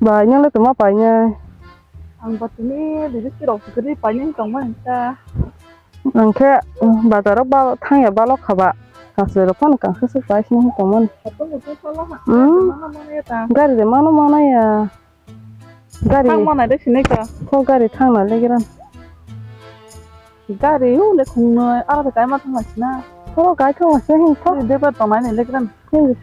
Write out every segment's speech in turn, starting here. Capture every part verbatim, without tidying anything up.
Bai, nang le tongma painai. Ang ba tini bibisti rok kwrwi painai tongmani ta. Ang khe, um, bazaro ba thangya balok kha ba. Kasle rok phano kang khe se pai sini tongmani. Hato mutu sala ha. Hmm. Mana mana ya ta. Gari de mano mana ya. Gari. Thang mana de sini ka. Ko gari thang na legiran. Gari hu le khungnoi, aro de kaima thangma sina. Oro kai thangma sina hin tho. Ni deba tongnai ni lekran. Hin.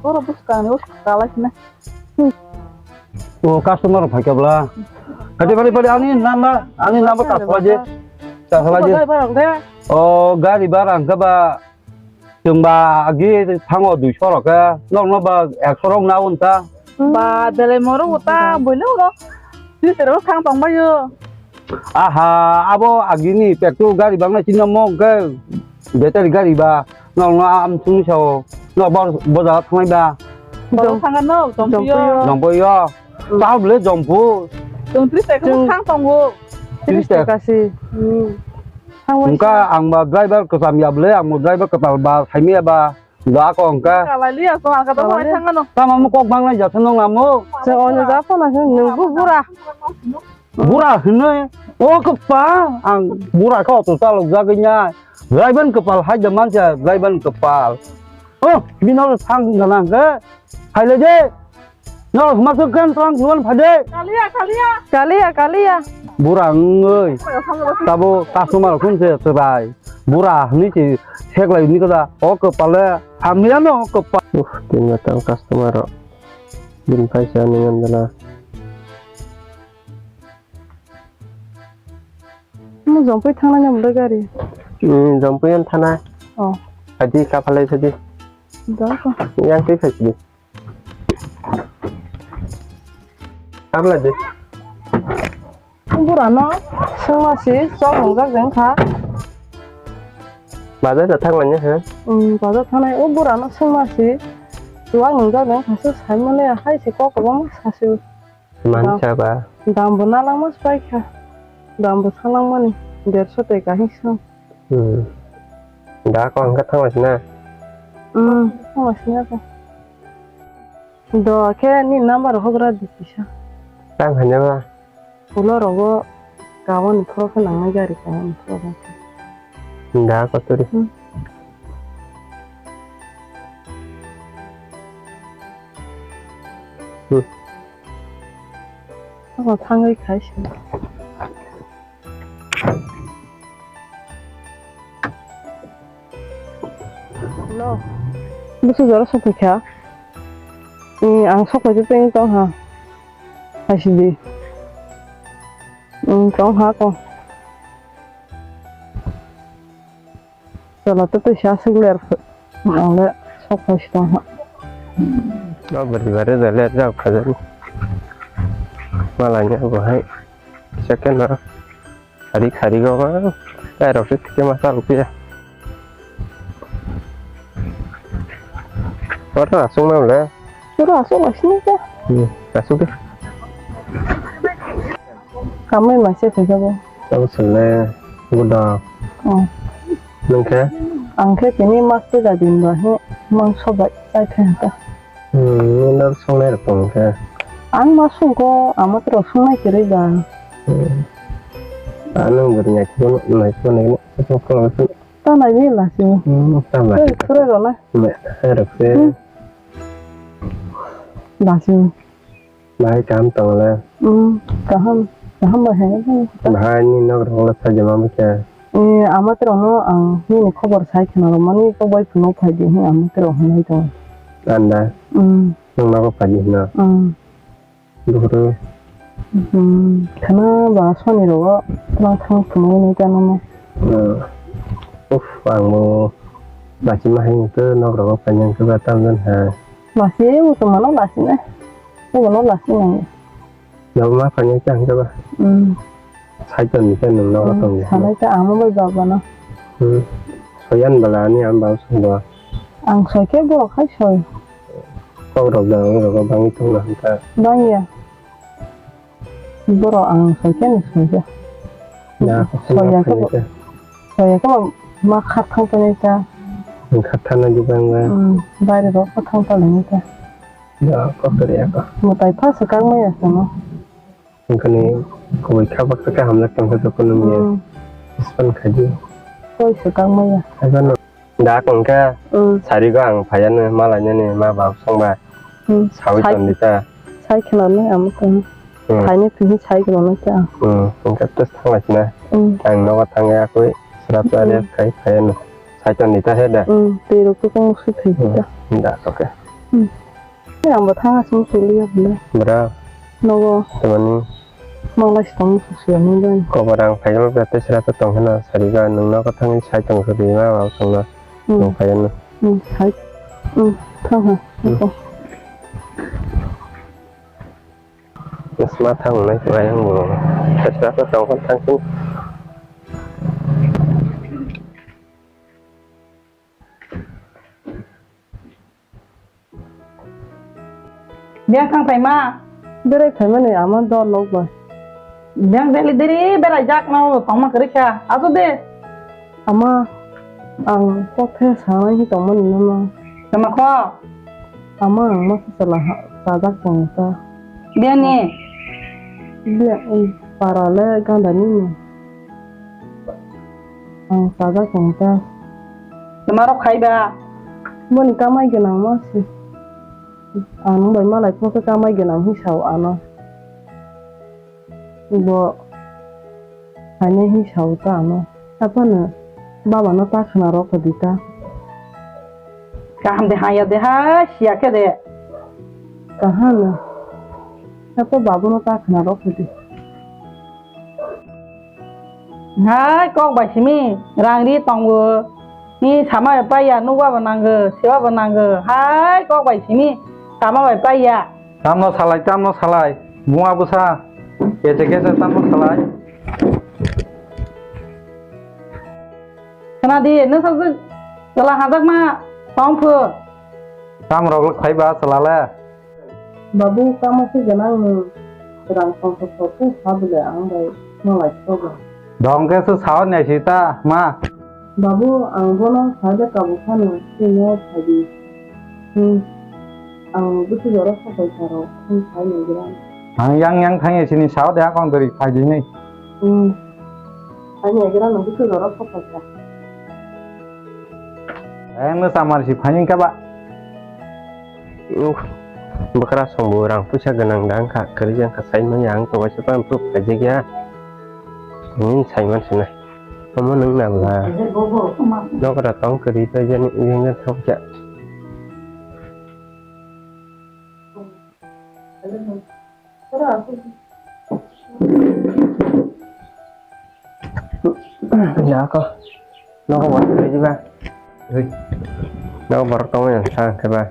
Oro buskang ni usk kalai sina. O customer phai kabla. Kati bari bari ani nama, ani nama ka swaje. Ka swaje. Gari barang de. O gari barang ka ba. Chwng ba agi thango duiso rok khe, nokno ba ekso rok na unta. Ba, belai morok uta, hmm, boino ro. Twi terok thang tong baio. Aha, abo agini petrol gari bang nai chini mo khe battery gari ba, nokno am chwng sao, nok bo, bo jaga thangnai ba. Borok thang no, jompuyo. Jompuyo. Jompuyo. Chahor bwlai jompu. Chwng tris taka. Chwng thang tongo. Tris taka. Tris taka si. Hmm. Thangwi wngkha sa. Ang ba driver kwcham ya bwlai, ang bo driver kwtal ba saimaya ba. Da ko wngkha. Kalai liya ko, ang kata mo thang ano. Tama mo kok bang lai jasa nong amo. Chwng ono ja phano se nung bu bura. Bura hwnwi. O kwpa, ang bura khe auto chalok jagwi nai. Driver kwpal hai da mancha, driver kwpal. O, bino thang gana khe. Hai le je. No, masuk kan tong juan phade. Kaliya, kaliya. Kaliya, kaliya. Bura wngwi. Tabo customer khun se sebai. Bura hwnwi se seklai ni kada. O kwpale hamya no kwpal. Uh, tin matang customer rok. Bini paisa ni ngandala. Mo jompui thangna ni mudai gari. Hmm, jompui an thana. Oh. Adi kaphalai sadi. Da ko. Yang twi phai sadi. Abla de. Burano swngma si chok nungjak de wngkha. Bazar da thang manya ha? Hmm, bazar thangnai o burano swngma si chuwak nungjak de wngkha, se sai mani hai se kok kwbangma sa se. Mansa ba. Dam bo nalangma se paikha. Dam bo salangmani derso tei kahisa. Hmm. Da ko hwnka thangma sina? Hmm, thangma sina ko. Do khe ni number hogra di kisa. Tang hanya ba? Ulo rogo kaboni phoro khe nangnai gari kaboni phoro khe. Da ko turi. Hmm. Hmm. Ako thangwi khai se. Hello. Busu jora sokphaikha. Ang sokphaikhe tei tongha. Haisidi. Tongha ko. Chwla tei twi sa swk ler ang le sok phai si tong ha. O bwrwi ba rwja ler jak kha jani. Malai ni bo hai second no. Khari khari go ma. Tai rok se thike ma chal piya. Oro aswk ma le. Oro aswk ma sini ka. Hmm, aswk de. Kamai maise khaijabo. Tamo swnle buda. Oh. Nung khe? Ang khe tini mas puja din ba he mangso bai chai thai ta. Hmm, nung dar songnai rok tong khe? Ang ma sungko, ama tro sungnai kwrwi ba. Hmm. Ano bwrwi nai thwk nai thwk nai. Ta nai ni la si. Hmm, ta la. Khre khre ro na. Me, khre khre. Hmm. La si. Bahai kaham tongo le? Hmm, kaham, kaham bai hai. Bahai ni nok rok le sajama bwkha? Eh, ama tero no ang nini khobor sai khna rw mani, kok bai phunuk phai di hin ama tero hinai tongo. Anda? Hmm. Nung nogo phai di hino? Hmm. Duhuru? Hmm, khna ba soni rogo twlang thang phunuk ni ta nono. Hmm. Uf, ang bo lachima hai to nok rogo phai nang khe ba tam jan ha. Lasi, bo to mano lasi na. Bo no lasi nang. Nabo ma phai nang khe ang khe ba. Hmm. Saiton ni khe nung nogo tong di. Sanai ta amo bai baba no. Hmm. Soyan bala ani am ba sung ba. Ang soi khe borok hai soi. Kok rok da ang rogo bangwi tong na hwn ta. Bangya. Borok ang soi khe ni soi khe. Ya, soya khe bo, soya khe bo ma kha thang tonwi ta. Wngkha thana di bangla. Hmm, baire rok ko thang tong ni ta. Ya, ko kare ya ko. Mo tai pha se kang maya sama. Wngkha ni koi kha baksa kha hamjak tong kha jokhon nung ya. Hmm. Ispan kha di. Koi se kang maya. Eba no. Da kong kha. Hmm. Sari go ang phayano malainani ma bab songba. Hmm. Sawi ton di ta. Sai khna ni amo tong. Hmm. Phaini phini sai khna ni ta. Hmm. Wngkha tes thang lai sina. Hmm. Ang nogo thang ya koi. Srap ta Hmm. Rest khai phayano. Sai ton di ta he da. Hmm. Tei rok ko kong su thai di ta. Hmm. Da, okay. Hmm. Ang bo thang aswk suli ya bwle. Bra. Nogo. Tamani. Malai sitong musu suyani bai. Kobo rang phaikhe tei sra tong kheno sariba nwng nogo thangwi sai tong sudi ma ba songno. Hmm. Nwng phaiya no. Hmm, sai. Hmm, thang ha. Hmm. Sma thang nai bai ang bo. Tei sra tong khon thang sung. Biyang thang phaima. Berai phaimani ama dol nok bai. Biyang deli diri berai jak no tongma kwrwi kha. Asu de. Ama ang kok the sanai hi tongmani nono. Tama kho. Ama ang masa sala ha-, sajak tong ta. Biyani. Biya, um, para le ganda ni no. Ang sajak tong ta. Tama rok khai ba. Boni kamai gwnang ma si. Ang nung bai malai phone khe kamai gwnang hi sao ano. Bo hainai hi sao ta ano. Aphano baba no ta khna rw kho di ta. Kaham de haya de ha siya khe de. Kaham no. Apo babu no ta khna rw kho di. Hai kok bai simi rang ri tongo. Ni sama bai paiya nukwa bo nango, siwa bo nango. Hai kok bai simi sama bai paiya. Tamno salai, tamno salai. Bunga bwsa. Kese kese tamno salai. Khna di, nung sajwk chwla hajakma tong phu. Tam rok phai ba chwla le. Babu, kama se gwnang ni rang tongthok thok khe sa bwle ang bai malai kogo. Dong khe se sao nai si ta ma. Babu, ang bono sai le kabu phano tei no phai di. Hmm. Ang bwswk jora sapai sa rok, hmm, sai nai gra. Ang yang yang thang ye sini sao de akong dori phai di ni. Hmm. Ani agira nang bwswk jora kok paisa. Ayang no samar si phani ka ba. Uh, bwkra songbo rang puisa gwnang da wngkha, kwrwi wngkha sai manya ang to waisa tang proof khaijak ya. Nini sai man sina. Omo nwng na bwla. Nokra tong kwrwi paijani wngkha thok ya. Nako, noko borok tongwi diba? Oi. Noko borok tongwi ang sa khe ba?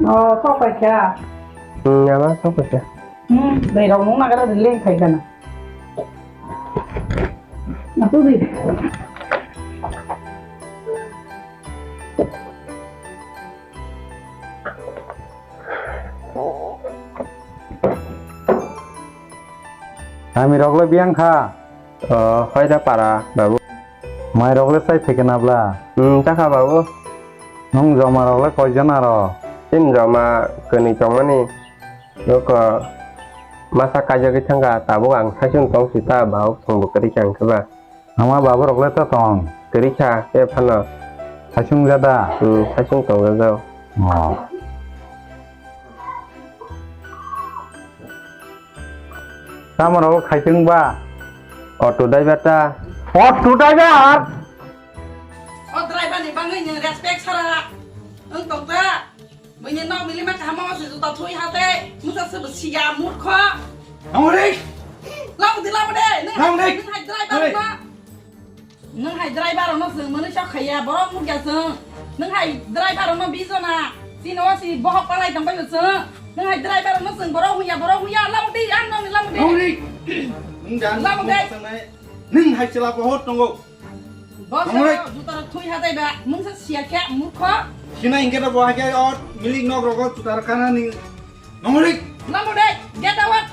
Oh, sok pai kha. Hmm, ya ba, sok pai kha. Hmm, bai rok nung nagra de leng khai kana. Atu di. Kami rok le biyang kha. O, hoi da para, babu. Mai rok le chai phaikhe na bla? Hmm, chakha, babu. Nwng joma rok le koi jon aro? Chini joma kwnwi tongmani. Nokho masa kaijagwi thangkha, tabuk ang saichung tong si ta, babu, chwngbo kwrwi kha hwnkhe ba. Ama babu rok le ta tong? Kwrwi kha, tei phano. Saichung jada? Hmm, saichung tong jada. Oh. Tamo rok khaitwng ba? Auto driver ta. Auto driver? O driver ni bangwi nwng respect sara wng tong ta. Buini nok mili ma kaham ma se juta thui ha tei musa se bo siya murkho. Nang ri. Lam di lam de. Nang ri. Nang hai driver ma. Nwng hai driver no swng mwnwi sok khaiya, borok nukya swng. Nwng hai driver no bijona, chini o si bohok palai tong bai swng. Nwng hai driver no swng borok huya, borok huya, lamuk di, ang nokni lamuk di. Nang ri. Nwng jan lamuk di. Nwng hai chwla bohor tongo. Boss, nang ri. Juta rok thui ha dai ba, mungsa siya khe, murkho. Sina ingke da bo ha khe o milik nok rogo juta rok kana ni. Nongri. Namo de, get out.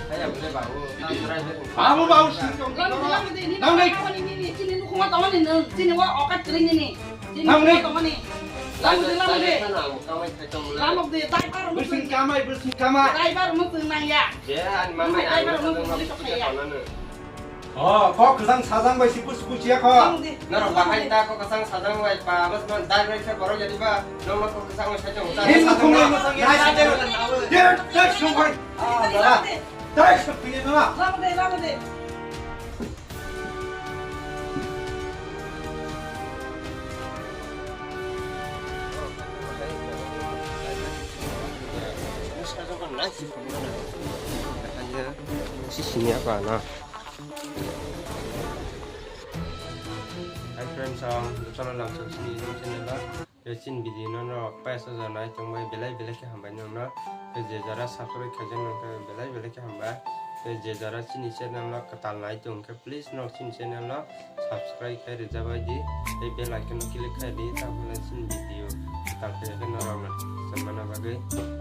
Hai, abole babu, ta try de. Babu, babu, sing tong. Lamode, lamode, nini Nongri. Nini, nini, chini nukhungo tongmani nung, chini wa okat kring nini. Chini Nongri. Nukhungo tongmani. Lamode, lamode. Lamode, driver mo Bising sing. Kamai, bising kamai. Driver mo sing nang ya. Ye, ani mama, driver ani mo mama sing, sing. Oh, kok kwchang sajang bai siku siku chiya kho. Norok bahai ta kok kwchang sajang bai pa, bas man dai bai khe borok jadi ba, nong kok kwchang bai sajang uta. Hin kong bai kwchang ya. Dai sung bai. Ah, dai. Dai sung bai na. Lama de, lama de. Si sini apa na? Hi friends, ang jotono lamsok sini YouTube channel o. Tei chini video no norok paisa jora nai tongbai belai belai khe hambai nongno. Tei je jora subscribe khaijak nong khe belai belai khe hambai. Tei je jora chini channel no kwtal nai tong khe please norok chini channel no subscribe khe rijak bai di. Tei bell icon no click khai di, tamoni chini video kwtal khe khe norok no chwng mana bagwi.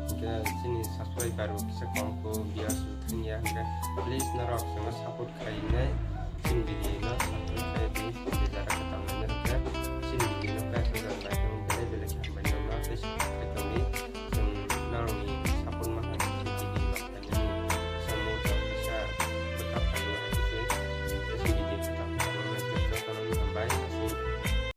Hwnkhe chini subscriber bo kisa kom kho, viewers bo thangya, hwnkhe please norok chwngno support khainai chini video no subscribe khe di, je jora kwtal nai nai khe chini video no paisa jora nai tong belai belai khe hambai nongno tei subscribe khe tong di.